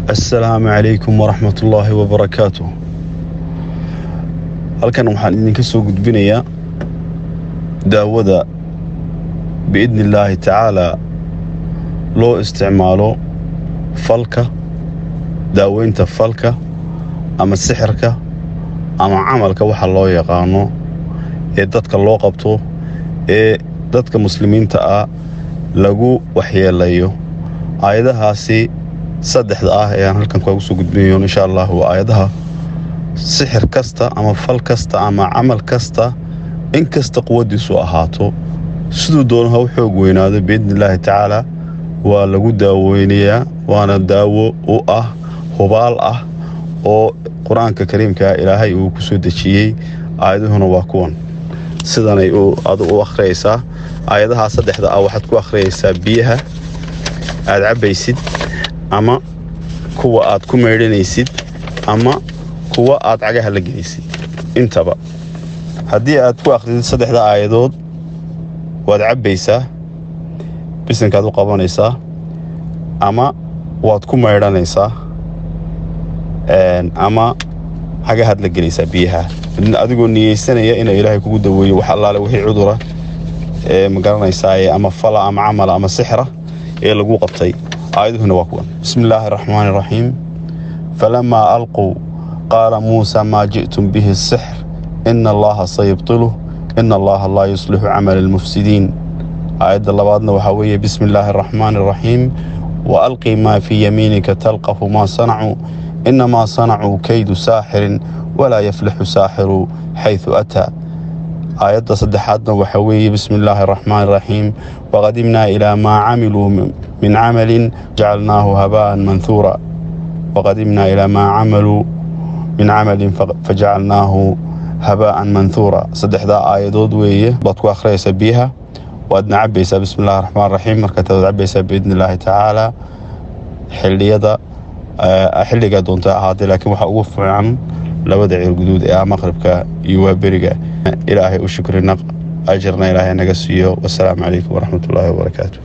Assalaamu calaykum waraxmatullaahi wabarakaatu. Halkan waxaan idinka soo gudbinayaa daawada, biidni illaahi tacaalaa, loo isticmaalo falka, daaweynta falka ama sixirka ama camalka waxa loo yaqaano ee dadka loo qabto ee dadka muslimiinta ah lagu waxyeelayo. Aayadahaasi saddexda ah ee aan halkan kaagu soo gudbinayo, insha Allah, waa aayadaha sixir kasta ama fal kasta ama camal kasta, in kasta quwaddiisu ahaato, siduu doono ha u xoog weynaado, biidni illaahi tacaala waa lagu daaweynayaa, waana daawo u ah hubaal ah oo Qur-aanka Kariimka Ilaahay uu ku soo dejiyey. Aayaduhuna waa kuwan. Sidanay adu u akhriyaysaa aayadaha saddexda ah. Waxaad ku akhriyaysaa biyaha aad cabbaysid ama kuwa aad ku maydhanaysid ama kuwa aad cagaha la gelaysid intaba. Haddii aad ku akhrisid saddexda aayadood, waad cabbaysaa, bisinkaad u qabanaysaa, ama waad ku maydhanaysaa, ama cagahaad la gelaysaa biyaha, adigoo niyeysanaya ina Ilaahay kugu daweeyo wax allaale wixii cudura ee ma garanaysaaye ama fala ama camala ama sixra ee lagu qabtay. Aayaduhuna waa kuwan: Bismi illaahi araxmaani iraxiim. Falamaa alqow qaala Muusa: maa ji'tum bihi sixr, ina Allaha sayubtiluh, ina Allaha laa yuslixu camala almufsidiin. Aayadda labaadna waxaa weeye: Bismi illaahi araxmaani iraxiim. Wa alqi maa fii yamiinika talqafu maa sanacuu, inamaa sanacuu kaydu saaxirin, walaa yaflixu saaxiru xayثu ataa. Aayadda saddexaadna waxaa weeye: Bismi illaahi araxmaani iraxiim. Waqadimnaa ilaa maa camiluu min camalin jacalnaahu habaa'an manhuura. Waqadimnaa ilaa maa camaluu min camalin fajacalnaahu habaa'an manhuura. Saddexdaa aayadood weeye. Baad ku akhriyaysaa biyaha, waadna cabbaysaa. Bismi illahi raxmaan raxiim. Marka taad cabbaysaa, biidni illaahi tacaala, xilliyada xilligaa doonta ahaatee, laakiin waxaa ugu fiican labada ceer guduud ee ah maqribka iyo waaberiga. Ilaahay u shukri naq, ajirna Ilaahay naga siiyo. Wasalaamu calaykum waraxmatullaahi wabarakaatu.